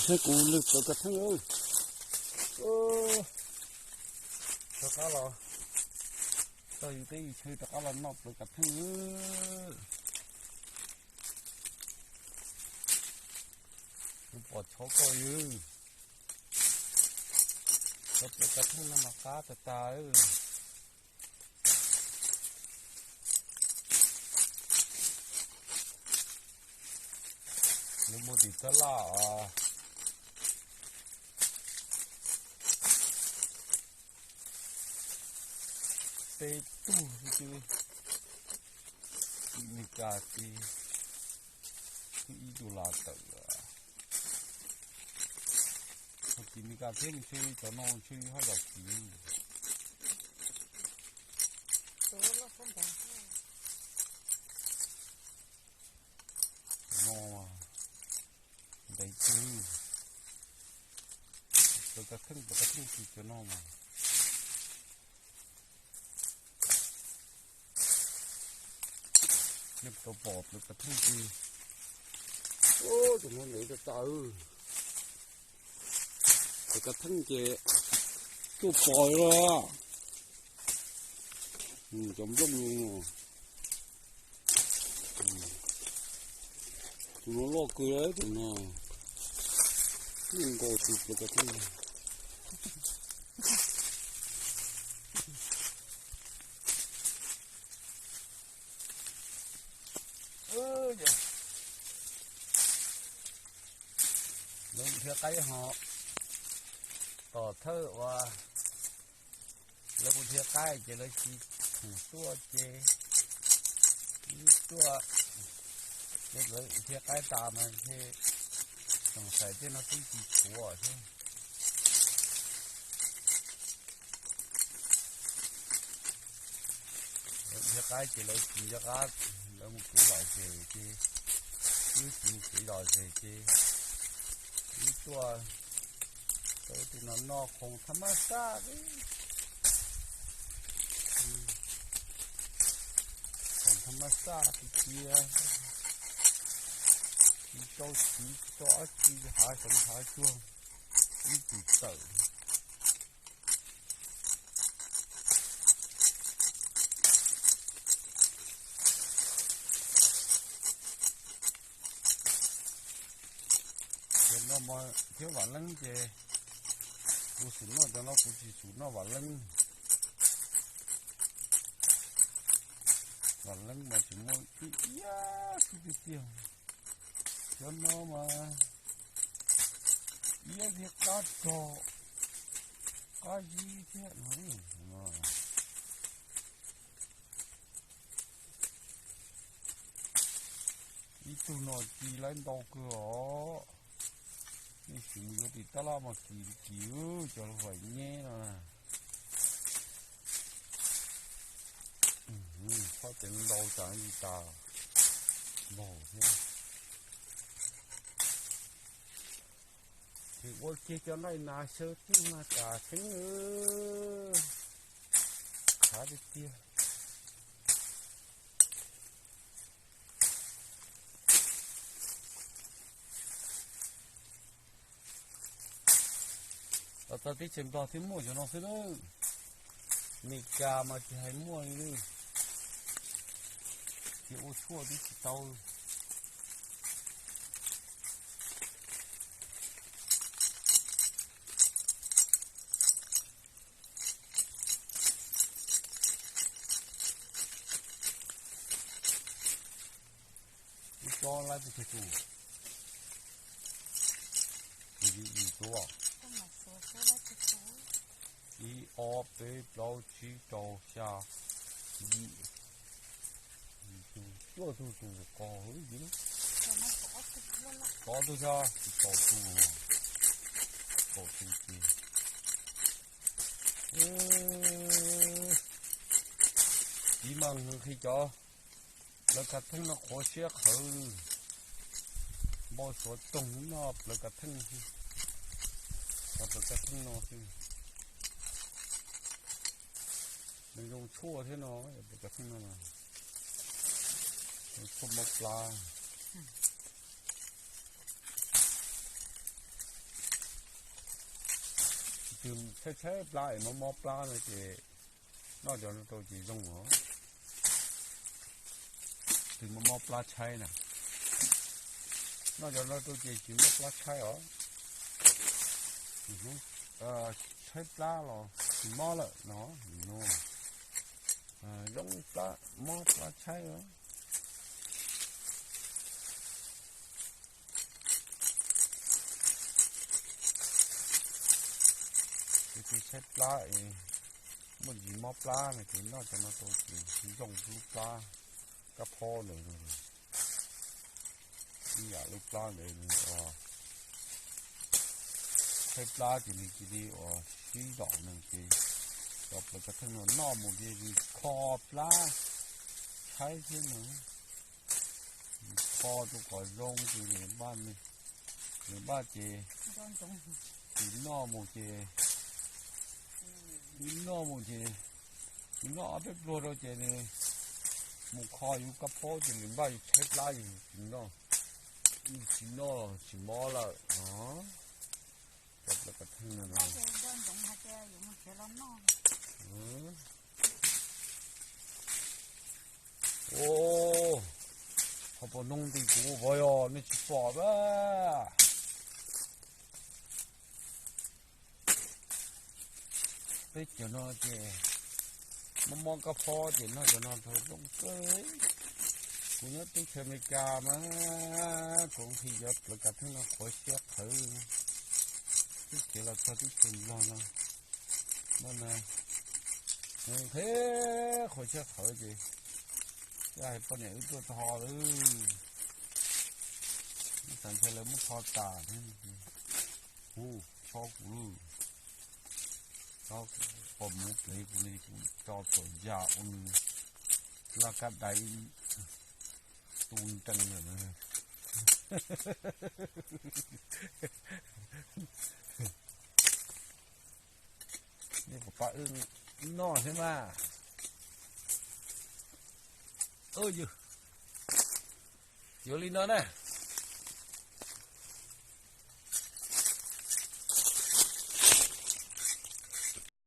Saib kuv lwg plawv kav theej. Rov qab los, tau yus teb yus chaw rov qab los noj plawv kav theej. Kuv pom tshov koj yws, cov plawv kav theej no mas qab tag tag. Lawv muaj tim tab laj os, teb tug xwb, tim Meskas ces twb ib tug las tawm. Ho tim Meskas thiab ntshe cov no ntshe haj yam kiv. Cov no ntev kawg. Plawv kav theej, plawv kav theej twg cov no mas. Nej puas tau pom plawv kav theej twg? Ub, tus no ntev tas tas. Plawv kav theej ces tuaj pos los. Cov nplooj no, tus no loj kawg, tus no yeej nkaus tus plawv kav theej. Lawv mus dhia qaib ho, tom thawj uas lawv mus dhia qaib ces lawv tsis khoom tuaj ces wb tuaj, ces lawv dhia qaib tas mas ntshe tsoom xais tej no twb tsis tshuav thiab. Lawv dhia qaib ces lawv tsis nco qab, lawv mus kev lom zem ces, wb tsis mus kev lom zem ces wb tuaj, tau tej no noj khoom thab mab saj, khoom thab mab saj tiag tiag, tsis tau siv tsis tau dab tsi, hav zoov hav tsuag ib txwm tawm. Cov no mas thiab vam leeb ces kuv xum noj, cov no kuv tsis xum noj vam leeb. Vam leeb mas tseem muaj ib yam xwb tiag tiag. Cov no mas iab thiab qab rog, qab zib thiab no. Ib tug no ci laib ntau kawg os. Nej sim mus yuav tim tab laj mas kis kis cov lub vam nyeb no na. Txhob ceev ntau tsam tsis tas npaum thiab. Ces ua kiag cov nqaij nas xyaw tij mas kam xeeb, khav tiag tiag. Los txog teb chaws Nplog thiab muaj cov no xwb lawm. Meskas mas tsis hais muaj li, ces ua tshuaj twb tsis tau. Ib tsob laib pes tsawg tus? Kuv yim ib tsob. Ib ob peb plaub tsib rau xya yim, cuaj tug tus qos yim. Ob tug xya, kaum tus, kaum tus ces. Tiv mas nqhis cov plawv kav theej no qhuav siab qhawv, npau suav toog noj plawv kav theej, cov plawv kav theej no xwb. Nws zoo tshuaj thiab no, plawv kav theej no, tshuaj mab plab. Twg tshaib tshaib plab es mob mob plab no ces noj cov no rau ces zoo os. Twg mob mob plab tshaib na, noj cov no rau ces tsis mob plab tshaib os. Tshaib plab los tsis mob lawm no, no zoo plab mob plab tshaib os. Ces tus tshaib plab es muaj ntsis mob plab no ces noj cov no rau ces zoo lub plab kab phob ntawd, ib yam lub plab ntawd. Tshaib plab ces nws cia li uas sib zom nws ces cov plawv kav theej no noj mus ces nws kho plab tshaib thiab no. Kho rau kom zoo ces nws npaj ces tsis noj mus ces, noj mus ces, noj ob peb pluag rau ces nws mus kho yus kab phob ces nws npaj yus tshaib plab yus tsis noj, tsis noj tsis mob lawm os. Cov plawv kav theej no. Qhov pom noog nti kuv ua yog nej tsis pom a. Peb cov no ces mob mob kab phob ces noj cov no rau zoo kawg. Kuv nyob teb chaws Amelikas mas kuv nqhis cov plawv kav theej no qhuav siab qhawv. Teb chaws los txog teb chaws Nplog no, no na, nqhis qhuav siab qhawv ces, yog hais poj niam wb tuaj tho lawm, ib xav ntshe lawv muab tho tas thiab. Hu, chob kuv lawm. Chob kuv, qhov muv plev kuv li kuv tso txuas ncas ua nws laj kab dai tu nrees lawm. Nej puas pab wb noj thiab mas? Ua yog, yuav li no na.